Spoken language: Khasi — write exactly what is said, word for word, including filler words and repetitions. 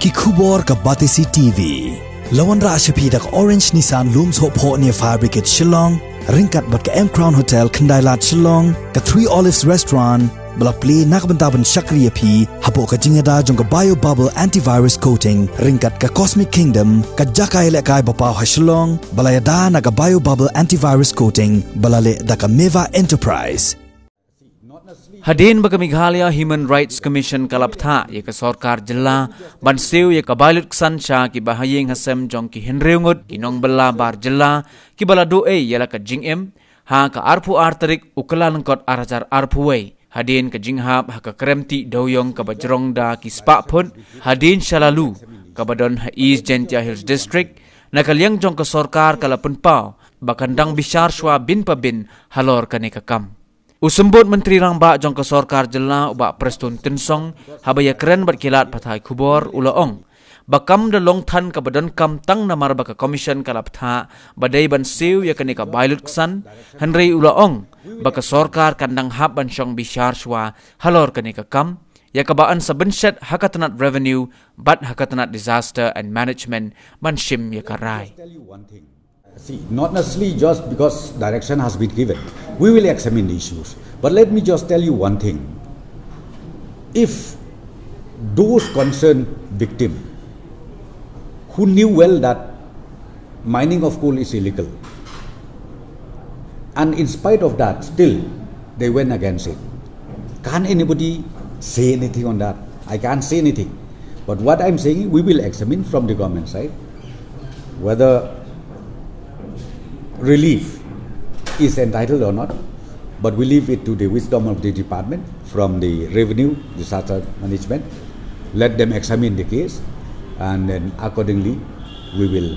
Ki khubor ka Batesi TV. La wanrah sha phi da ka Orange Nissan Lum Sohphoh near Fire Brigade Shillong, ryngkat bad ka M Crown Hotel Khyndai Lad Shillong, ka Three Olives Restaurant, ba la plie na ka bynta ban shakri ïa phi hapoh ka jingïada jong ka Bio Bubble Antivirus Coating, ryngkat ka Cosmic Kingdom, ka jaka ïalehkai ba paw ha Shillong, ba la ïada na ka Bio Bubble Antivirus Coating, ba la leh da ka Meva Enterprise. Hadien ba ka Meghalaya Human Rights Commission ka la bthah ïa ka sorkar jylla ban siew ïa ka bai lutksan sha ki bahaïing hasem jong ki hynriew ngut ki nongbylla bar jylla kiba la duh ei ïa la ka jingim ha ka arphew ar tarik u Kyllalyngkot ar hajar arphew wei, hadien ka jinghap ha ka krem tih dewïong kaba jrong da ki spah phut hadien sha Lalu kaba don ha East Jaintia Hills District, na ka liang jong ka sorkar ka la pynpaw ba kan dang bishar shuwa bin pa bin halor kane ka kam. U Symbud Myntri Rangbah jong ka sorkar jylla u Bah Prestone Tynsong, haba ïakren bad ki lad pathai khubor, u la ong ba kam da long than kaba donkam tang namar ba ka commission ka la bthah ba dei ban siew ïa kane ka bai lutksan, hynrei u la ong ba ka sorkar kan dang hap ban shong bishar shuwa halor kane ka kam, ïa kaba yn sa bynshet ha ka tnat revenue bad ha ka tnat disaster and management ban shim ïa ka rai. Tell you one thing. See, not necessarily just because direction has been given. We will examine the issues. But let me just tell you one thing. If those concerned victim who knew well that mining of coal is illegal, and in spite of that, still they went against it. Can't anybody say anything on that? I can't say anything. But what I'm saying, we will examine from the government side whether relief is entitled or not. But we leave it to the wisdom of the department from the revenue, disaster management. Let them examine the case, and then accordingly, we will